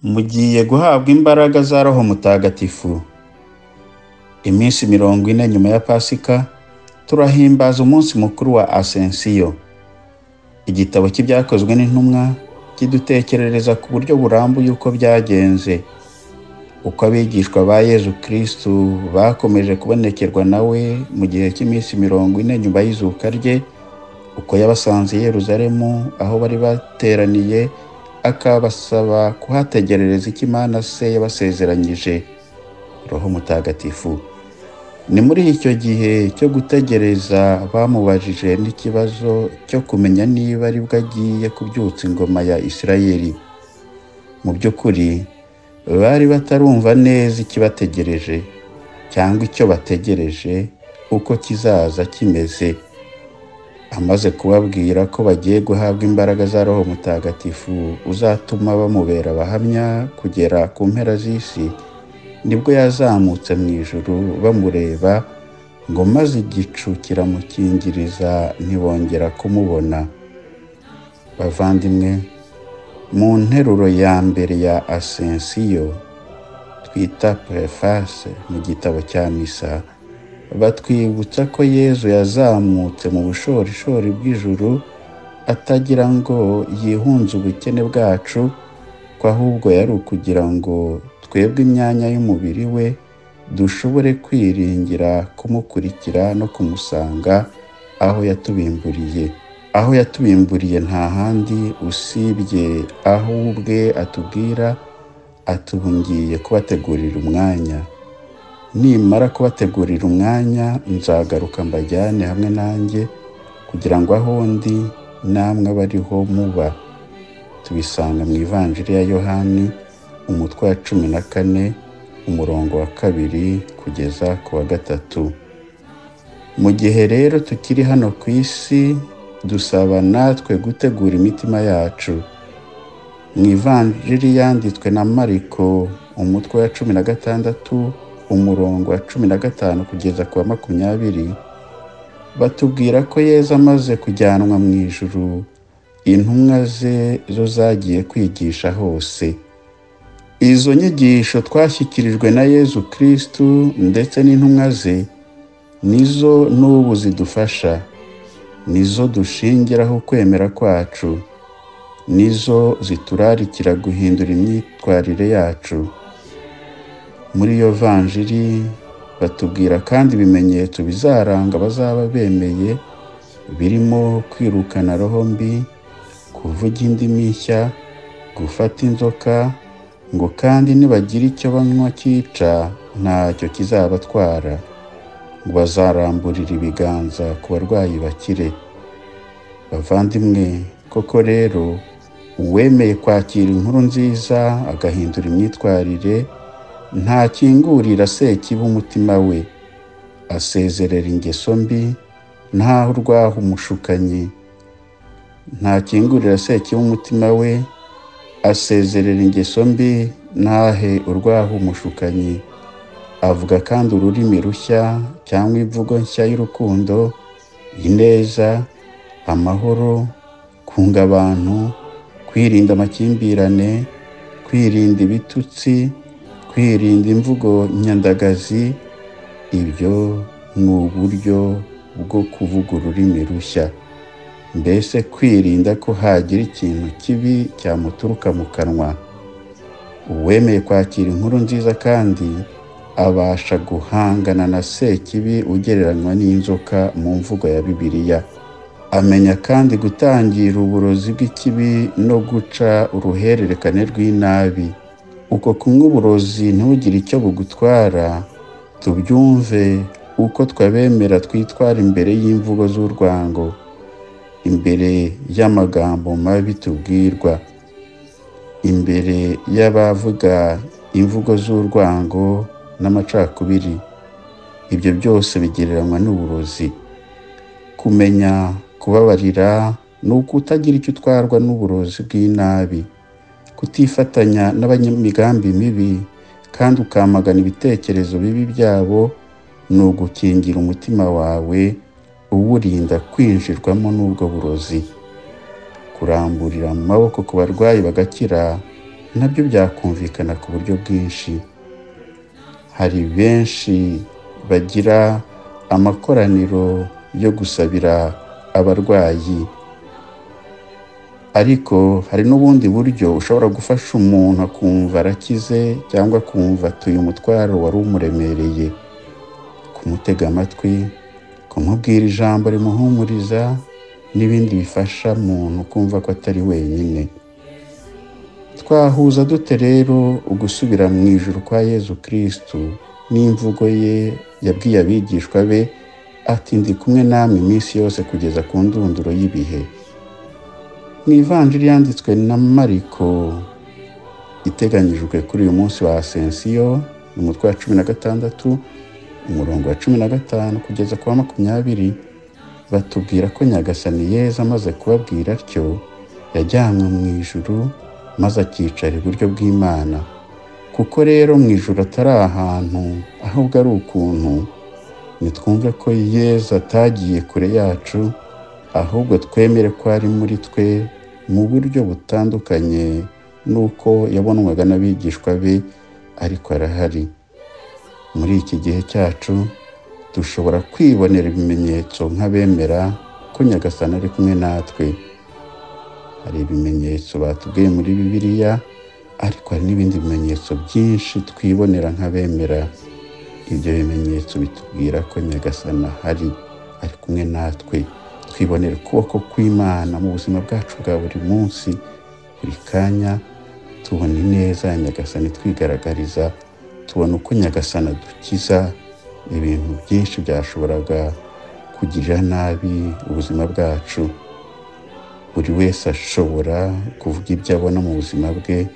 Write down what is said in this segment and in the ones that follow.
Mugiye guhabwa imbaraga za Roho Mutagatifu. Iminsi 40 nyuma ya Pasika turahimbaza umunsi mukuru wa Asensiyo. Igitabo cy'ibyakozwe n'intumwa kidutekerereza ku buryo burambuye uko byagenze, uko abigishwa ba Yezu Kristu bakomeje kubonekerwa nawe mu gihe cy'iminsi 40 nyuma y'izuka rye, uko yabasanze i Yeruzalemu aho bari bateraniye, akabasaba kuhategerereza icyo Imana se yabasezeranyije, Roho Mutagatifu. Ni muri icyo gihe cyo gutegereza bamubajije n'ikibazo cyo kumenya niba aribwo agiye kubyutsa ingoma ya Isirayeli. Mu by'ukuri bari batarumva neza ikibategereje cyangwa icyo bategereje uko kizaza kimeze. Amaze kubabwira ko bagiye guhabwa imbaraga za Roho Mutagatifu uzatuma bamubera abahamya kugera ku mpera z'isi, nibwo yazamutse mu ijuru bamureba, ngo maze igicu kiramukingiriza ntibongera kumubona. Bavandimwe, mu nteruro ya mbere ya Asensiyo twita preface mu gitabo cya misa, batwibutsa ko Yezu yazamutse mu bushorishori bw'ijuru atagira ngo yihunze ubukene bwacu, ko ahubwo yari ukugira ngo twebwe imyanya y'umubiri we dushobore kwiringira kumukurikira no kumusanga aho yatubimburiye. Aho yatubimburiye nta handi usibye aho ubwe atubwira atubungiye kubategurira umwanya. Nimara kubategurira umwanya nzagaruka mbajyane hamwe nanjye, kugira ngo aho ndi namwe abariho muba. Tubisanga mu Ivanjiri ya Yohani umutwe wa 14 umurongo wa 2 kugeza ku wa 3. Mu gihe rero tukiri hano ku isi, dusaba natwe gutegura imitima yacu. Mu Ivanjiri yanditswe na Mariko umutwe wa 16 umurongo wa 15 kugeza ku wa 20, batubwira ko Yezu amaze kujyanwa mu ijuru, intumwa ze zo zagiye kwigisha hose. Izo nyigisho twashyikirijwe na Yezu Kristu ndetse n'intumwa ze nizo n'ubu zidufasha, nizo dushingiraho kwemera kwacu, nizo ziturarikira guhindura imyitwarire yacu. Muri iyo vanjiri batubwira kandi ibimenyetso bizaranga abazaba bemeye, birimo kwirukana roho mbi, kuvuga indimi nshya, gufata inzoka, ngo kandi nibagira icyo banywa cyica ntacyo kizabatwara, ngo bazaramburira ibiganza ku barwayi bakire. Bavandimwe, koko rero uwemeye kwakira inkuru nziza agahindura imyitwarire, ntakingurira sekibi umutima we, asezerera ingeso mbi, ntaho urwaho umushukanyi. Ntakingurira sekibi umutima we, asezerera ingeso mbi, ntahe urwaho umushukanyi. Avuga kandi ururimi rushya cyangwa imvugo nshya y'urukundo, ineza, amahoro, kunga abantu, kwirinda amakimbirane, kwirinda ibitutsi, kwirinda imvugo nyandagazi. Ibyo ni uburyo bwo kuvuga ururimi rushya, mbese kwirinda ko hagira ikintu kibi cyamuturuka mu kanwa. Uwemeye kwakira inkuru nziza kandi abasha guhangana na sekibi ugereranywa n'inzoka mu mvugo ya Bibiliya. Amenya kandi gutangira uburozi bw'ikibi no guca uruhererekane rw'inabi. Uko kunywa uburozi ntugire icyo bugutwara, tubyumve uko twabemera twitwara imbere y'imvugo z'urwango, imbere y'amagambo mabi tubwirwa, imbere y'abavuga imvugo z'urwango n'amacakubiri. Ibyo byose bigereranywa n'uburozi. Kumenya kubabarira ni ukutagira icyo utwarwa n'uburozi bw'inabi, kutifatanya n'abanyamigambi mibi kandi ukamagana ibitekerezo bibi byabo, ni ugukingira umutima wawe uwurinda kwinjirwamo n'ubwo burozi. Kuramburira amaboko ku barwayi bagakira Nabyo byakumvikana ku buryo bwinshi. Hari benshi bagira amakoraniro yo gusabira abarwayi, ariko hari n'ubundi buryo ushobora gufasha umuntu akumva arakize cyangwa akumva atuye umutwaro wari umuremereye. Kumutega amatwi, kumubwira ijambo rimuhumuriza n'ibindi bifasha umuntu kumva ko atari wenyine. Twahuza dute rero ugusubira mu ijuru kwa Yezu Kristu n'imvugo ye yabwiye abigishwa be ati ndi kumwe namwe iminsi yose kugeza ku ndunduro y'ibihe? Mu ivanjiri yanditswe na Mariko iteganyijwe kuri uyu munsi wa Asensiyo, umutwe wa 16 umurongo wa 15 kugeza ku wa 20, batubwira ko Nyagasani Yezu amaze kubabwira atyo yajyanywe mu ijuru maze akicara iburyo bw'Imana. Kuko rero mu ijuru atari ahantu ahubwo ari ukuntu, nitwumve ko Yezu atagiye kure yacu, ahubwo twemere ko ari muri twe mu buryo butandukanye n'uko yabonwaga n'abigishwa be, ariko arahari. Muri iki gihe cyacu dushobora kwibonera ibimenyetso nk'abemera ko Nyagasani ari kumwe natwe. Hari ibimenyetso batubwiye muri Bibiliya, ariko hari n'ibindi bimenyetso byinshi twibonera nk'abemera. Ibyo bimenyetso bitubwira ko Nyagasani ahari, ari kumwe natwe. Twibonera ukuboko kw'Imana mu buzima bwacu bwa buri munsi, buri kanya tubona ineza ya Nyagasani twigaragariza, tubona uko Nyagasani adukiza ibintu byinshi byashoboraga kugirira nabi ubuzima bwacu. Buri wese ashobora kuvuga ibyo abona mu buzima bwe,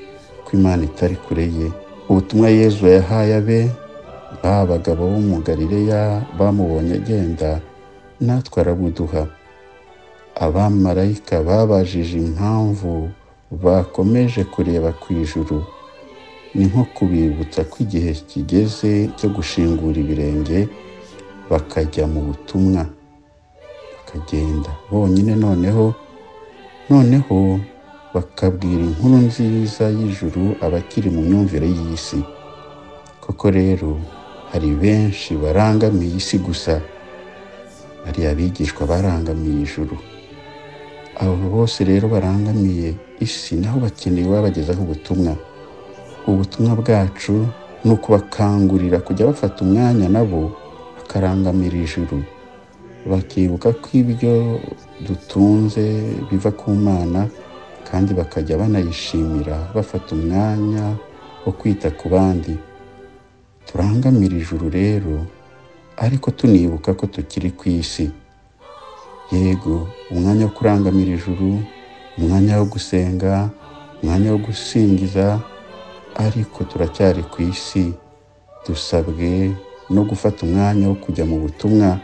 ko Imana itari kure ye. Ubutumwa Yezu yahaye abe, ba bagabo bo mu Galileya bamubonye agenda, natwe arabuduha. Abamarayika babajije impamvu bakomeje kureba ku ijuru, ni nko kubibutsa ko igihe kigeze cyo gushingura ibirenge bakajya mu butumwa, bakagenda bonyine. Noneho bakabwira inkuru nziza y'ijuru abakiri mu myumvire y'isi. Koko rero hari benshi barangamiye isi gusa, hari abigishwa barangamiye ijuru. Abo bose rero barangamiye isi naho bakeneye babagezaho ubutumwa. Ubutumwa bwacu ni ukubakangurira kujya bafata umwanya nabo bakarangamira ijuru, bakibuka ko ibyo dutunze biva ku Mana, kandi bakajya banayishimira bafata umwanya wo kwita ku bandi. Turangamira ijuru rero, ariko tunibuka ko tukiri ku isi. Yego, umwanya wo kurangamira ijuru, umwanya wo gusenga, umwanya wo gusingiza, ariko turacyari ku isi. Dusabwe no gufata umwanya wo kujya mu butumwa,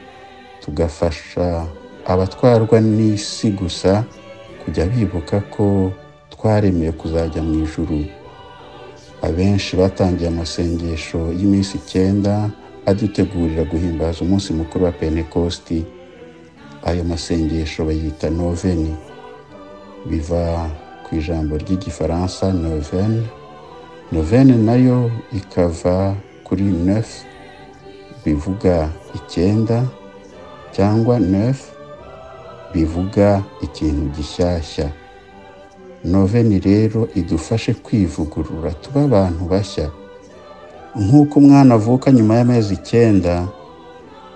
tugafasha abatwarwa n'isi gusa kujya bibuka ko twaremewe kuzajya mu ijuru. Abenshi batangiye amasengesho y'iminsi 9 adutegurira guhimbaza umunsi mukuru wa Pentekosti. Ayo masengesho bayita noveni, biva ku ijambo ry'igifaransa novene. Novene nayo ikava kuri neuf, bivuga 9, cyangwa neuf bivuga ikintu gishyashya. Noveni rero idufashe kwivugurura tuba abantu bashya. Nk'uko umwana avuka nyuma y'amezi 9,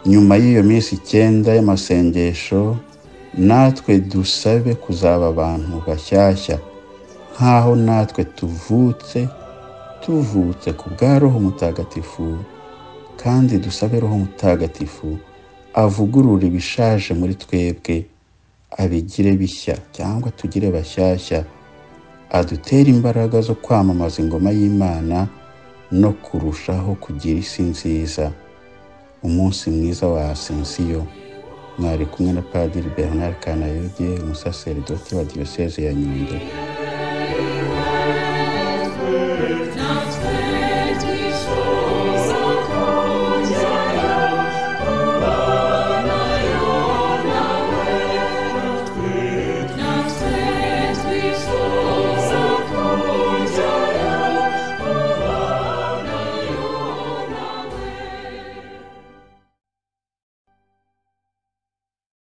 nyuma y'iyo minsi 9 y'amasengesho, natwe dusabe kuzaba abantu bashyashya, nk'aho natwe tuvutse ku bwa Roho Mutagatifu, kandi dusabe Roho Mutagatifu avugurura ibishaje muri twebwe, abigire bishya cyangwa tugire bashyashya, adutere imbaraga zo kwamamaza ingoma y'Imana no kurushaho kugira isi nziza. Umunsi mwiza wa Asensiyo. Mwari kumwe na Padiri Bernard Kanayoge, umusaseridoti wa Diyoseze ya Nyundo.